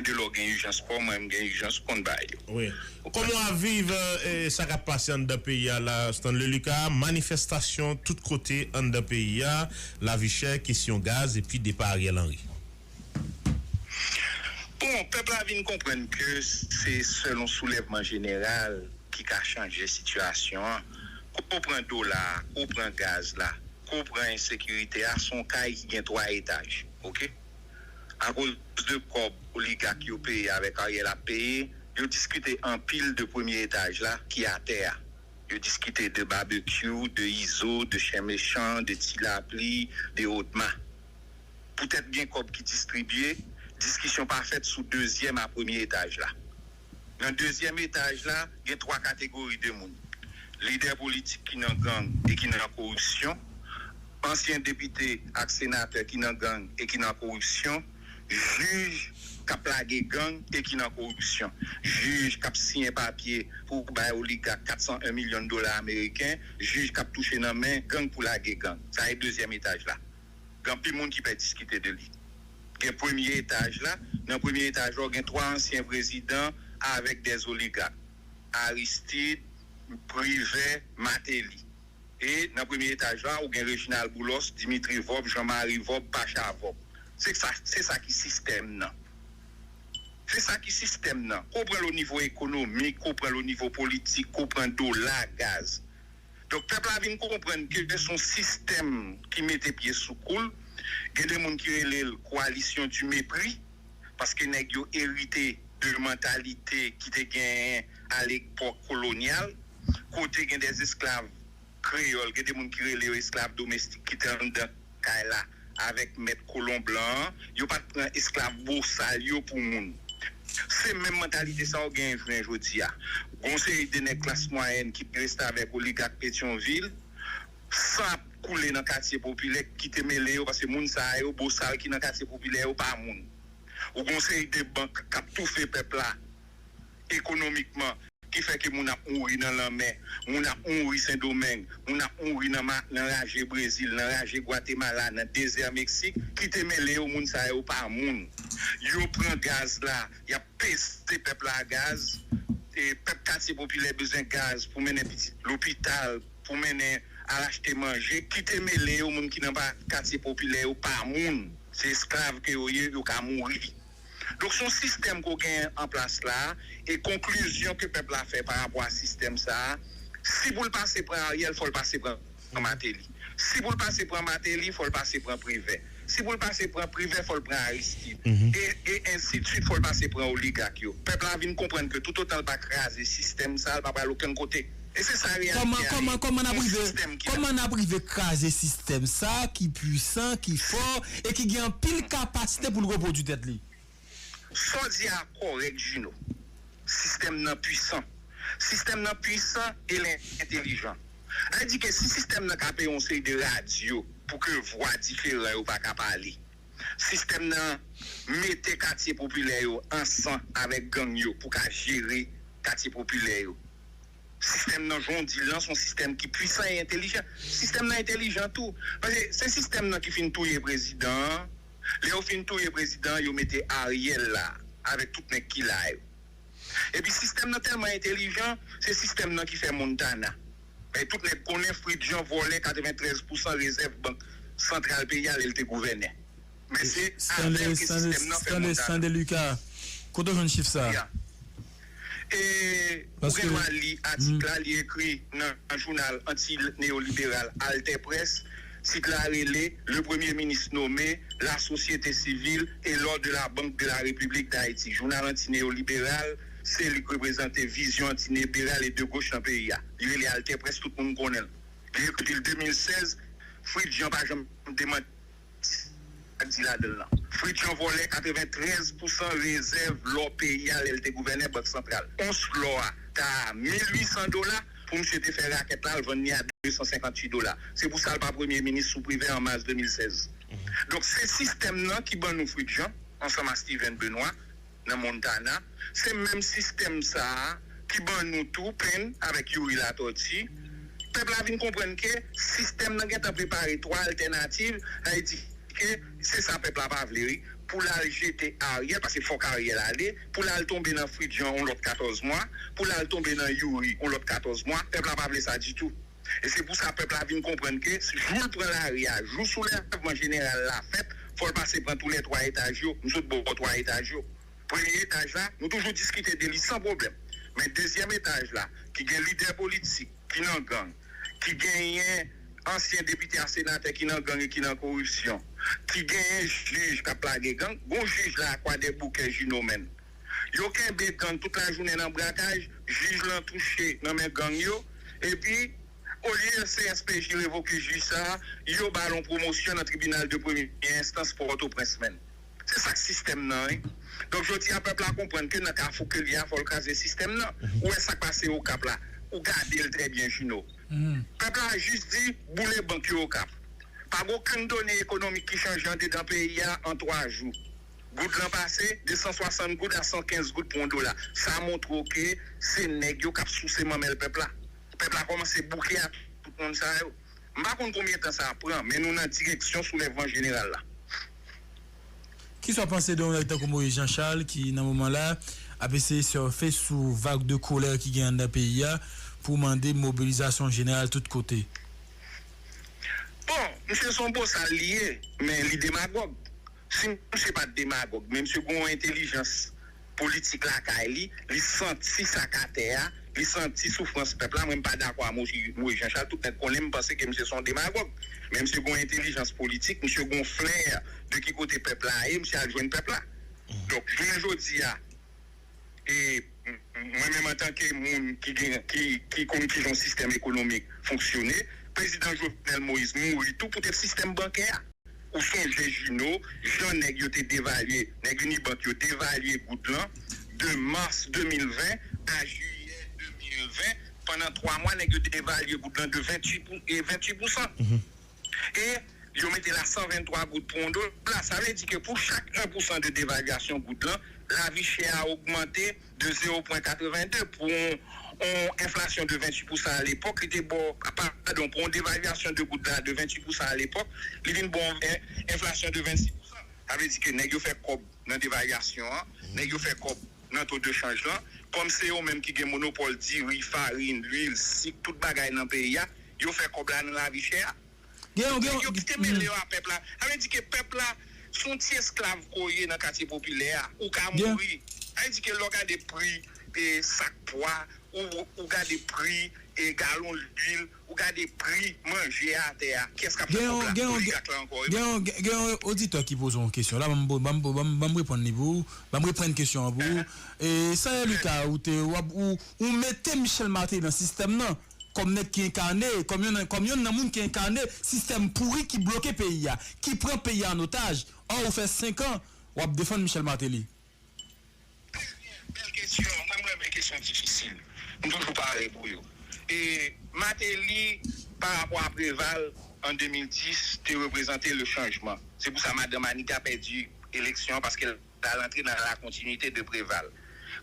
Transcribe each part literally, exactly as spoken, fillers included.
de lè w gen ijans pa w, mwen menm gen ijans pou konn bagay yo. Wi. Kòman w ap viv sa k ap pase anndan peyi a la, Stanley Lucas? Manifestasyon tout kote anndan peyi a, lavi chè, kesyon gaz epi depa Ariel Henry. Bon, pèp la vin konprann ke se sèl yon soulèvman jeneral ki ka chanje sitiyasyon an. Kou pran dola a, kou pran gaz la, kou pran ensekirite a, se yon kay ki gen twa etaj, oke? Akoz de kòb oligak yo peye avèk Ariel ap peye, yo diskite anpil de premye etaj la ki atè a. Yo diskite de babekyou, de izo, de chen mechan, de ti lapli, de odma. Poutèt gen kòb ki distribye, diskisyon pa fèt sou dezyèm a premye etaj la. Nan dezyèm etaj la, gen twa kategori de moun. Lidè politik ki nan gang e ki nan koripsyon, ansyen depite ak senatè ki nan gang e ki nan koripsyon, jij k ap lage gang e ki nan koripsyon, jij k ap siyen papye pou bay oligak kat san en milyon dola ameriken, jij k ap touche nan men gang pou lage gang. Sa e dezyèm etaj la. Gen anpil moun ki pè diskite de li. Gen premye etaj la. Nan premye etaj la, w gen twa ansyen prezidan avèk dè oligak, Aristide, Privè, Martelly. E nan premye etaj la, ou gen Reginald Boulos, Dimitri Vorbe, Jean Marie Vorbe, Pacha Vorbe. Se sa, se sa ki sistèm nan. Se sa ki sistèm nan. Kou pran l o nivo ekonomik, kou pran l o nivo politik, kou pran dola, gaz. Donk, pèp la vin konprann ke se yon sistèm ki mete pye sou kou l. Gen de moun ki rele l coalition du mépris, paske nèg yo erite de mantalite ki te genyen alepòk kolonyal, kote gen dè esklav kreyòl, gen de moun ki rele yo esklav domestik ki te anndan kay la avèk mèt kolon blan an, yo pa t pran esklav bosal yo pou moun. Se menm mantalite sa w genyen jounen jodi a. Gon seri de nèg klas mwayèn ki restavèk oligak Petyonvil, san ap koule nan katye popilè, kite mele yo, paske moun sa yo, bosal ki nan katye popilè yo, pa moun. Ou gon seri de bank k ap toufe pèp la ekonomikman, ki fè ke moun ap mouri nan lanmè, moun ap mouri Sendomeng, moun ap mouri nan, nan raje Brezil, nan raje Gwatemala, nan dezè Meksik, kite mele yo, moun sa yo pa moun. Yo pran gaz la, y ap peze pèp la gaz, e pèp katye popilè bezwen gaz pou mennen pitit lopital, pou mennen al achte manje, kite mele yo, moun ki nan katye popilè yo pa moun, se esklav ke yo ye, yo ka mouri. Donk, se yon sistèm ke w genyen an plas la, e konklizyon ke pèp la fè pa rapò a sistèm sa a, si pou l pase pran Ariel, fò l pase pran Martelly. Si pou l pase pran Martelly, fò l pase pran Privè. Si pou l pase pran Privè, fò l pran Aristide. E, e ensidswit, fò l pase pran oligak yo. Pèp la vin konprann ke toutotan l pa kraze sistèm sa a, l pa pral okenn kote. E se sa reyalite a ye. Kòman, kòman, kòman n ap rive, kòman n ap rive kraze sistèm sa a ki pwisan, ki fò, e ki gen anpil kapasite pou l repwodui tèt li? Sa w di a kòrèk, Jino. Sistèm nan pwisan. Sistèm nan pwisan e l entelijan. Sa vle di ke si sistèm nan ka peye yon seri de radyo pou ke vwa diferan yo pa ka pale, sistèm nan mete katye popilè yo ansanm avèk gang yo pou ka jere katye popilè yo. Sistèm nan, jan w di l lan, se yon sistèm ki pwisan e entelijan. Sistèm nan entelijan tou. Paske se sistèm nan ki fin touye prezidan an. Lè yo fin touye prezidan an, yo mete Ariel la avèk tout nèg ki la yo. Epi sistèm nan tèlman entelijan, se sistèm nan ki fè Montana. E tout nèg konnen Fritz Jean vòlè katreventrèz pousan rezèv bank santral peyi a lè l te gouvènè. Men se avè l ke sistèm nan fè Montana. Stanley Lucas, kote w jwenn chif sa a? E ou gen dwa li atik la, li ekri nan jounal anti-neyoliberal AlterPresse. Tit la rele Le Premier Ministre nommé, la société civile et l'or de la Banque de la République d'Haïti. Jounal anti-neyoliberal, se li k reprezante vizyon anti-neyoliberal e de goch nan peyi a. Li rele AlterPresse, tout moun konnen l. Li ekri depi de mil sèz, Fritz Jean pa janm demanti sa k di ladan l lan. Fritz Jean vòlè katreventrèz pousan rezèv lò peyi a lè l te gouvènè Bank Santral. Ons lò a ta a mil uit san dola, pou misye te fè rakèt la, l vann li a de san senkantuit dola. Se pou sa l pa premye minis sou Privè an mas de mil sèz. Donk, se sistèm nan ki ban nou Fritz Jean, ansanm a Steven Benoît, nan Montana. Se menm sistèm sa a ki ban nou tou Penn avèk Youri Latortue. Pèp la vin konprann ke sistèm nan gentan prepare twa altènativ, sa vle di ke se sa pèp la pa vle, wi. pou l al jete Ariel, paske fòk Ariel ale, pou l al tonbe nan Fritz Jean yon lòt katòz mwa, pou l al tonbe nan Youri yon lòt katòz mwa, pèp la pa vle sa ditou. E se pou sa pèp la vin konprann ke jou l pran lari a, jou soulèvman jeneral la fèt, fò l pase pran tou lè twa etaj yo. M sot bò twa etaj yo. Premye etaj la, nou toujou diskite de li san pwoblèm. Men dezyèm etaj la, ki gen lidè politik ki nan gang, ki genyen ansyen depite a senatè ki nan gang e ki nan koripsyon, ki genyen jij k ap lage gang, gon jij la Kwadèboukè Jino menm. Yo kenbe gang tout lajounen nan brakaj, jij lan touche nan men gang yo, epi olye C S P J revoke jij sa a, yo ba l yon pwomosyon nan tribinal de premye enstans Pòtoprens menm. Se sa k sistèm nan, wi. Donk, jodi a, pèp la konprann ke nan kafou ke l ye a, fò l kraze sistèm nan. Ou wè sa k pase Okap la. Ou gade l trè byen, Jino. Pèp la jis di, boule bank yo Okap. Pa gen okenn done ekonomik ki chanje andedan peyi a an twa jou. Goud lan pase de san swasann goud a san kenz goud pou yon dola. Sa montre w ke se nèg yo k ap souse manmèl pèp la. Pèp la kòmanse bouke ak tout moun sa yo. M pa konn konbyen tan sa ap pran, men nou nan direksyon soulèvman jeneral la. Kisa w panse de yon nèg tankou Moïse Jean Charles ki, nan moman la, ap eseye sèfe sou vag de kolè ki gen anndan peyi a pou mande mobilizasyon jeneral tout kote? Bon, misye se yon bosal li ye, men li demagòg. Si misye pa t demagòg, men misye gen yon entèlijans politik lakay li, li santi sa k atè a, li santi soufrans pèp la. Mwen, m pa dakò a Moïse Jean Charles, tout nèg konnen m, m panse ke misye se yon demagòg. Men misye gen yon entèlijans politik, misye gen yon flè de ki kote pèp la ye, misye al jwenn pèp la. Donk, jounen jodi a, e mwen menm antanke moun ki gen ki ki konn kijan yon sistèm ekonomik fonksyone, prezidan Jovenel Moïse mouri tou poutèt sistèm bankè a. Ou sonje Jino, jan nèg yo te devalye, nèg Unibank yo devalye goud lan de mas de mil ven a jiyè de mil ven, pandan twa mwa nèg yo devalye goud lan de venntuit pou e venntuit pousan. E yo mete l a san venntwa goud pou yon dola. Sa vle di ke pou chak en pousan de devalyasyon goud lan, lavi chè a ogmante de zewo pwen katrevenndez pou yon, yon enflasyon de venntuit pousan alepòk, li te ba w, padon, pou yon devalyasyon de goud la de venntuit pousan alepòk, li vin ba w yon en- enflasyon de vennsis pousan. Sa vle di ke nèg yo fè kòb nan devalyasyon an, nèg yo fè kòb nan to de chanj lan. Kòm se yo menm ki gen monopòl diri, farin, lwil, sik, tout bagay nan peyi a, yo fè kòb la nan lavi chè a. Gen yon, gen yon, yo kite mele yo a pèp la. Sa vle di ke pèp la, se yon ti esklav ke w ye nan katye popilè a. Ou ka mouri. Sa vle di ke lè w gade pri e sak pwa, ou, ou gade pri e galon lwil, ou gade pri manje a atè a. Kiyès k ap fè kòb la? Oligak la ankò wi. Gen yon, gen yon oditè ki poze yon kesyon. La, ban m, ban m, ban m, ban m reponn li pou ou. Ban m reprann kesyon an pou ou. E, Sayer Lucas, ou te, w ap, ou, ou mete Michel Martelly nan sistèm nan. Kòm nèg ki enkane, kòm yonn, kòm yonn nan moun ki enkane sistèm pouri ki bloke peyi a, ki pran peyi a an otaj. Ò, ou fè senk an, w ap defann Michel Martelly. Trè byen, bèl kesyon. Mwen, m renmen kesyon difisil. M toujou pare pou yo. E Martelly, pa rapò a Préval, an de mil dis, te reprezante le changement. Se pou sa madanm Anita pèdi eleksyon an, paske l al antre nan la continuité de Préval.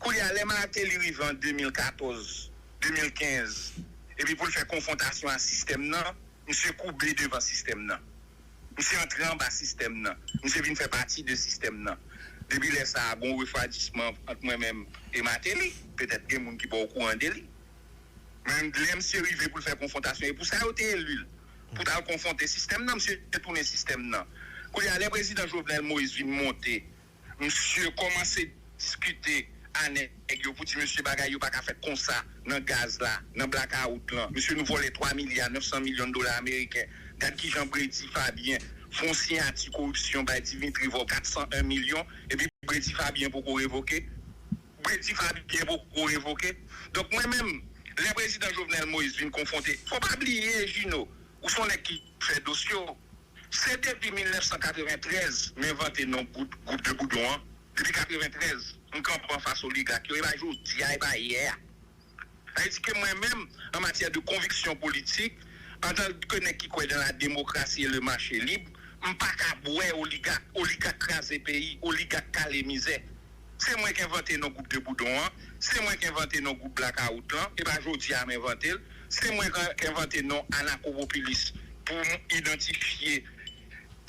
Koulye a, lè Martelly rive an de mil katòz, de mil kenz, epi pou l fè konfwontasyon a sistèm nan, misye koube devan sistèm nan. Misye antre anba sistèm nan. Misye vin fè pati de sistèm nan. Depi lè sa a, gon refwadisman ant mwen menm e Martelly. Petèt gen moun ki pa okouran de li. Men lè misye rive pou l fè konfwontasyon, e pou sa yo te eli l. Pou t al konfwonte sistèm nan, misye te tounen sistèm nan. Koulye a, lè prezidan Jovenel Moïse vin monte, misye kòmanse diskite a nèg yo pou di, mesye, bagay yo pa ka fèt konsa nan gaz la, nan blakawout lan. Mesye, nou vòlè twa milya nèf san milyon dola ameriken. Gad kijan Brady Fabien fè yon siyati koripsyon bay Dimitri Vorbe kat san en milyon, epi Brady Fabien poko revoke. Brady Fabien poko revoke. Donk, mwen menm, lè prezidan Jovenel Moïse vin konfwonte, fò pa bliye, Jino, ou se yon nèg ki fè dosye w. Se depi mil nèf san katreventrèz m envante non gwoup, gwoup de boudon an. Depi katreventrèz, m kanpe anfas oligak yo. E pa jodi a, e pa yè a. Sa vle di ke mwen menm, an matyè de konviksyon politik, antanke nèg ki kwè dans la démocratie et le marché libre, m pa ka bwè oligak. Oligak kraze peyi, oligak kale mizè. Se mwen k envante non gwoup de boudon an, se mwen k envante non gwoup blakawout lan, e pa jodi a m envante l, se mwen k envante non anakopopilis pou m idantifye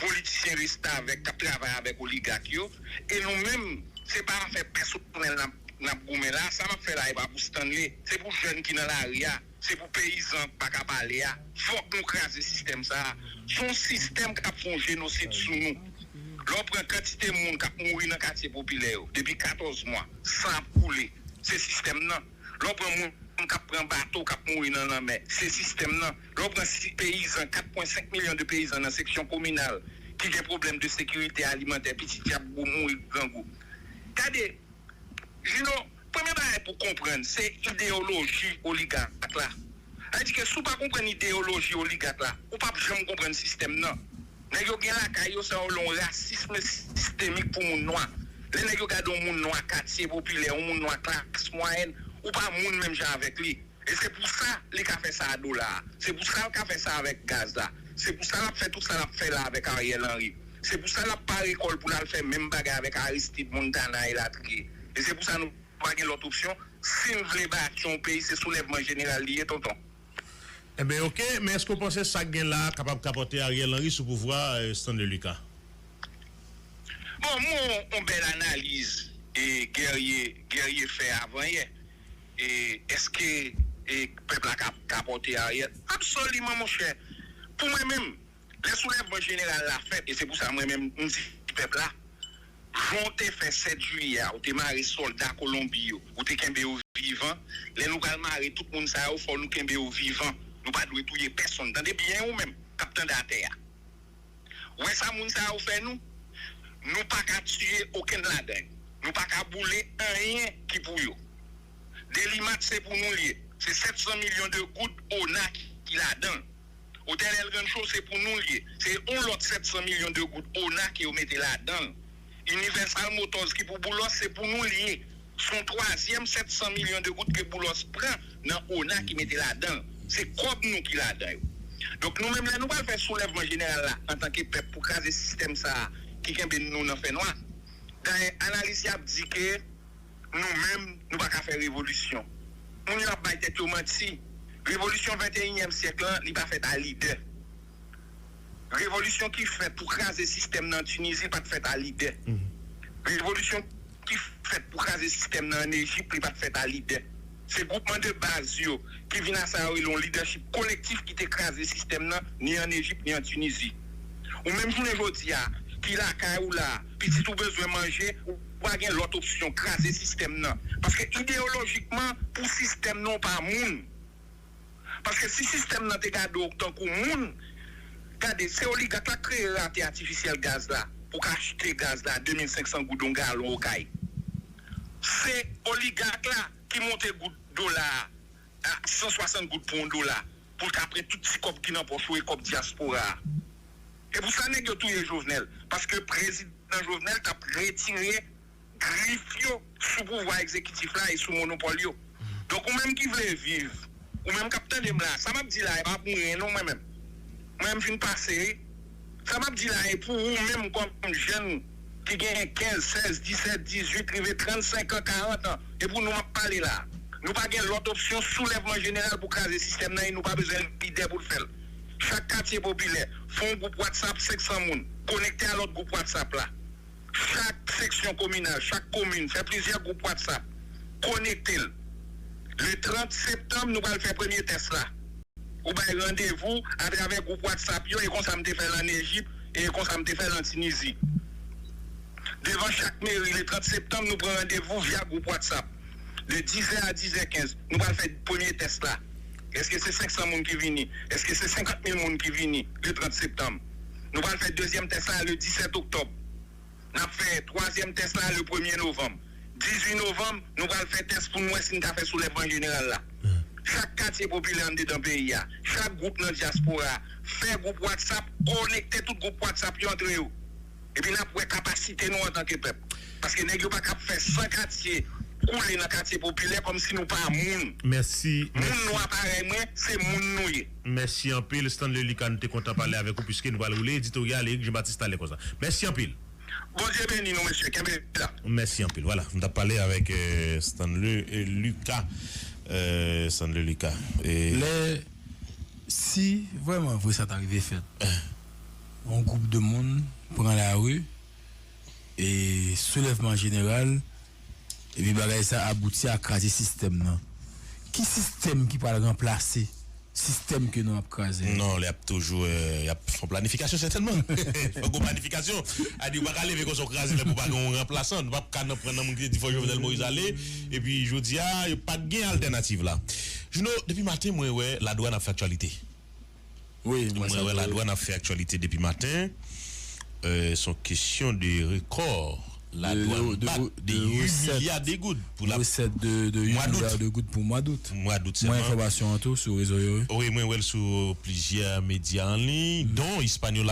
politisyen restavèk k ap travay avèk oligak yo. E nou menm, se pa afè pèsonèl n ap, n ap goumen la. Sa m ap fè la, e pa pou Stanley. Se pou jèn ki nan lari a. Se pou peyizan k pa ka pale a. Fòk nou kraze sistèm sa a. Se yon sistèm k ap fè yon jenosid sou nou. Lè w pran kantite moun k ap mouri nan katye popilè yo depi katòz mwa, san ap koule, se sistèm nan. Lè w pran moun k ap pran bato, k ap mouri nan lanmè, se sistèm nan. Lè w pran si peyizan, kat pwen senk milyon de peyizan nan seksyon kominal ki gen pwoblèm de sekirite alimantè, pitit y ap gou mouri grangou. Gade, Jino, premye bagay pou konprann, se ideyoloji oligak la. Sa vle di ke si w pa konprann ideyoloji oligak la, ou p ap janm konprann sistèm nan. Nèg yo gen lakay yo, sa yo yon rasism sistemik pou moun nwa. Lè nèg yo gade yon moun nwa katye popilè, yon moun nwa klas mwayèn, ou pa moun menm jan avèk li. E se pou sa li ka fè sa a dola a. Se pou sa l ka fè sa avèk gaz la. Se pou sa l ap fè tout sa l ap fè la avèk Ariel Henry. Se pou sa l ap pare kò l pou l al fè menm bagay avèk Aristide, Montana elatriye. E se pou sa nou pa gen lòt opsyon. Si n vle bati yon peyi, se soulèvman jeneral li ye, tonton. Ebyen, oke, men èske w panse sa k gen la a kapab kapòte Ariel Henry sou pouvwa a, Stanley Lucas? Bon, m wè yon bèl analiz e Guerrier, Guerrier fè avanyè. E èske e pèp la ka kapòte Ariel? Absoliman, monchè. Pou mwen menm, lè soulèvman jeneral la fèt, e se pou sa mwen menm m di pèp la, jan w te fè sèt jiyè a, ou te mare sòlda Kolonbi yo, ou te kenbe yo vivan, lè nou pral mare tout moun sa yo, fò nou kenbe yo vivan. Nou pa dwe touye pèsonn. Tande byen ou menm k ap tande atè a. Ou wè sa moun sa yo fè nou? Nou pa ka tiye okenn ladan yo. Nou pa ka boule anyen ki pou yo. Delimat se pou nou l ye. Se sèt san milyon de goud ona ki ladan l. Otèl El Rancho se pou nou l ye. Se yon lòt sèt san milyon de goud ona ke yo mete ladan l. Universal Motors ki pou Boulos se pou nou l ye. Se yon twazyèm sèt san milyon de goud ke Boulos pran nan ona ki mete ladan l. Se kòb nou ki ladan yo. Donk nou menm lè nou pral fè soulèvman jeneral la antanke pèp pou kraze sistèm sa a ki kenbe nou nan fènwa. Dayè analiz y ap di ke nou menm nou pa ka fè revolisyon. Moun yo ap bay tèt yo manti. Revolisyon venteyinyèm syèk lan li pa fèt a lidè. Revolisyon ki fèt pou kraze sistèm nan an Tinizi pa t fèt a lidè. Revolisyon ki fèt pou kraze sistèm nan an Ejip li pa t fèt a lidè. Se gwoupman de baz yo ki vin a sa yo rele yon lidèchip kolektif ki te kraze sistèm nan ni an Ejip ni an Tinizi. Ou menm jounen jodi a ki lakay ou la, pitit ou bezwen manje, ou pa gen lòt opsyon, kraze sistèm nan. Paske ideyolojikman, pou sistèm nan ou pa moun. Paske si sistèm nan te gade w tankou moun, gade, se oligak la k kreye rate atifisyèl gaz la pou w ka achte gaz la a de mil senk san goud yon galon Okay. Se oligak la ki monte goud dola a a san swasant goud pou yon dola pou l ka pran tout ti kòb ki nan pòch ou e kòb dyaspora a. E pou sa nèg yo touye Jovenel, paske prezidan Jovenel t ap retire grif yo sou pouvwa egzekitif la e sou monopòl yo. Donk ou menm ki vle viv, ou menm k ap tande m la, sa m ap di la e pa pou mwen non mwen menm. Mwen m fin pase wi. Sa m ap di la e pou ou menm kòm jèn ki genyen kenz, sèz, disèt, dizuit, rive trannsenk an, karant an. E pou nou m ap pale la. Nou pa gen lòt opsyon soulèvman jeneral pou kraze sistèm nan e nou pa bezwen lidè pou l fè l. Chak katye popilè, fè yon gwoup WhatsApp senk san moun, konekte a lòt gwoup WhatsApp la. Chak seksyon kominal, chak komin, fè plizyè gwoup WhatsApp. Konekte l. Le trant septanm, nou pral fè premye tès la. Ou bay randevou atravè gwoup WhatsApp yo, e konsa m te fè l ann Ejip, e konsa m te fè l an Tinizi. Devan chak meri, le trant septanm, nou pran randevou via gwoup WhatsApp. De dizè a dizè kenz, nou pral fè premye tès la. Èske se senk san moun ki vini? Èske se senkant mil moun ki vini le trant septanm? Nou pral fè dezyèm tès la le disèt oktòb. N ap fè twazyèm tès la le premye novanm. Dizuit novanm, nou pral fè tès pou n wè si n ka fè soulèvman jeneral la. Chak katye popilè anndedan peyi a, chak gwoup nan dyaspora a, fè gwoup WhatsApp, konekte tout gwoup WhatsApp yo antre yo. Epi n ap wè kapasite nou antanke pèp. Paske nèg yo pa ka ap fè san katye koule nan katye popilè kòmsi nou pa moun. Mèsi. Moun nwa parèy mwen, se moun nou ye. Mèsi anpil Stanley Lucas, nou te kontan pale avèk ou piske nou pral woule editoryal Eric Jean Baptiste talè konsa. Mèsi anpil. Bondye beni nou mesye, kenbe la. Mèsi anpil. Vwala, m t ap pale avèk euh, Stanley euh, Lucas. Euh, Stanley Lucas. E... Lè si vrèman vre sa ta rive fèt, yon gwoup de moun pran lari, e soulèvman jeneral, epi bagay sa abouti a kraze sistèm nan. Ki sistèm ki pral ranplase sistèm ke nou ap kraze? Non, y ap toujou, euh, y ap fè yon planifikasyon sètènman. Fòk yon planifikasyon. A di, ou pa ka leve konsa w kraze lè pou pa gen yon ranplasan. Nou p ap ka nan pran nan moun ki te di fò Jovenel Moïse ale. Epi jodi a, yo pa gen altènativ la. Juno, depi maten, mwen wè ladwàn ap fè aktyalite. Wi, Mwen wè ladwàn ap fè aktyalite depi maten. Euh, se yon kesyon de rekò. Ladwàn bat de uit milya de goud pou la. Resèt de, de uit milya de goud pou mwa dout. Mwa dout Mwen sèlman. Enfòmasyon an tou sou rezo yo. Wi, mwen wè l sou plizyè medya an liy, don Hispaniola